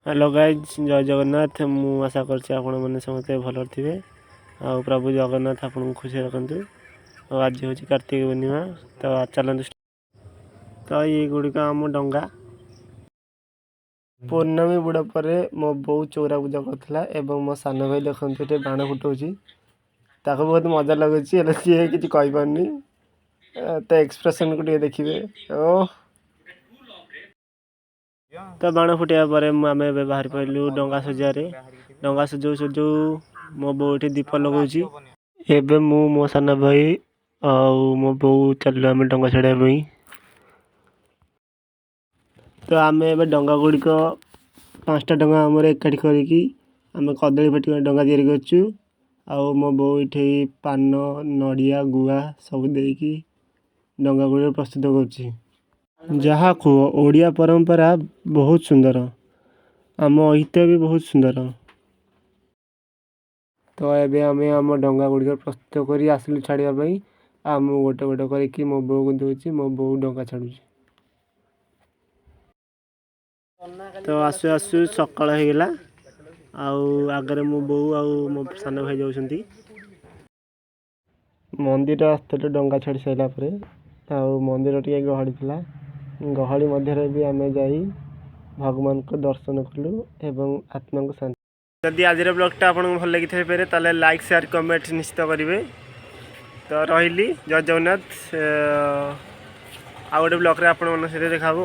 Hello guys, ଜୟ ଜଗନ୍ନାଥ। ମୁଁ ଆଶା କରୁଛି ଆପଣମାନେ ସମସ୍ତେ ଭଲରେ ଥିବେ ଆଉ ପ୍ରଭୁ ଜଗନ୍ନାଥ ଆପଣଙ୍କୁ ଖୁସି ରଖନ୍ତୁ। ଆଉ ଆଜି ହେଉଛି କାର୍ତ୍ତିକ ପୂର୍ଣ୍ଣିମା। ତ ଚାଲନ୍ତୁ, ତ ଏଇଗୁଡ଼ିକ ଆମ ଡଙ୍ଗା। ପୂର୍ଣ୍ଣମୀ ବୁଡ଼ ପରେ ମୋ ବୋଉ ଚଉରା ପୂଜା କରୁଥିଲା ଏବଂ ମୋ ସାନ ଭାଇ ଦେଖନ୍ତୁ, ଏଠି ବାଣ ଫୁଟଉଛି। ତାକୁ ବହୁତ ମଜା ଲାଗୁଛି, ହେଲେ ସିଏ କିଛି କହିପାରୁନି। ତା ଏକ୍ସପ୍ରେସନକୁ ଟିକେ ଦେଖିବେ ଓ। ତ ବାଣ ଫୁଟିବା ପରେ ଆମେ ଏବେ ବାହାରି ପଡ଼ିଲୁ ଡଙ୍ଗା ସଜାରେ। ଡଙ୍ଗା ସଜଉ ସଜଉ ମୋ ବୋଉ ଏଠି ଦୀପ ଲଗାଉଛି। ଏବେ ମୁଁ, ମୋ ସାନ ଭାଇ ଆଉ ମୋ ବୋଉ ଚାଲିଲୁ ଆମେ ଡଙ୍ଗା ଛାଡ଼ିବା ପାଇଁ। ତ ଆମେ ଏବେ ଡଙ୍ଗା ଗୁଡ଼ିକ, 5ଟା ଡଙ୍ଗା ଆମର ଏକାଠି କରିକି ଆମେ କଦଳୀ ପେଟି ଡଙ୍ଗା ତିଆରି କରିଛୁ। ଆଉ ମୋ ବୋଉ ଏଠି ପାନ, ନଡ଼ିଆ, ଗୁଆ ସବୁ ଦେଇକି ଡଙ୍ଗା ଗୁଡ଼ିକ ପ୍ରସ୍ତୁତ କରୁଛି। ଯାହା କୁହ, ଓଡ଼ିଆ ପରମ୍ପରା ବହୁତ ସୁନ୍ଦର। ଆମ ଐତିହ୍ୟ ବି ବହୁତ ସୁନ୍ଦର। ତ ଏବେ ଆମେ ଆମ ଡଙ୍ଗା ଗୁଡ଼ିକ ପ୍ରସ୍ତୁତ କରି ଆସିଲୁ ଛାଡ଼ିବା ପାଇଁ। ଆଉ ମୁଁ ଗୋଟେ ଗୋଟେ କରିକି ମୋ ବୋଉକୁ ଦେଉଛି, ମୋ ବୋଉ ଡଙ୍ଗା ଛାଡ଼ୁଛି। ତ ଆସୁ ଆସୁ ସକାଳ ହେଇଗଲା। ଆଉ ଆଗରେ ମୋ ବୋଉ ଆଉ ମୋ ସାନ ଭାଇ ଯାଉଛନ୍ତି। ମନ୍ଦିର ଆସିଥିଲୁ ଡଙ୍ଗା ଛାଡ଼ି ସାରିଲା ପରେ। ଆଉ ମନ୍ଦିର ଟିକେ ଗହଳି ଥିଲା। ଗହଳି ମଧ୍ୟରେ ବି ଆମେ ଯାଇ ଭଗବାନଙ୍କୁ ଦର୍ଶନ କଲୁ ଏବଂ ଆତ୍ମାଙ୍କୁ ଶାନ୍ତି। ଯଦି ଆଜିର ବ୍ଲଗ୍ଟା ଆପଣଙ୍କୁ ଭଲ ଲାଗିଥାଇପାରେ, ତାହେଲେ ଲାଇକ୍, ସେୟାର, କମେଣ୍ଟ ନିଶ୍ଚିତ କରିବେ। ତ ରହିଲି, ଜୟ ଜଗନ୍ନାଥ। ଆଉ ଗୋଟେ ବ୍ଲଗ୍ରେ ଆପଣମାନଙ୍କ ସହିତ ଦେଖା ହେବ।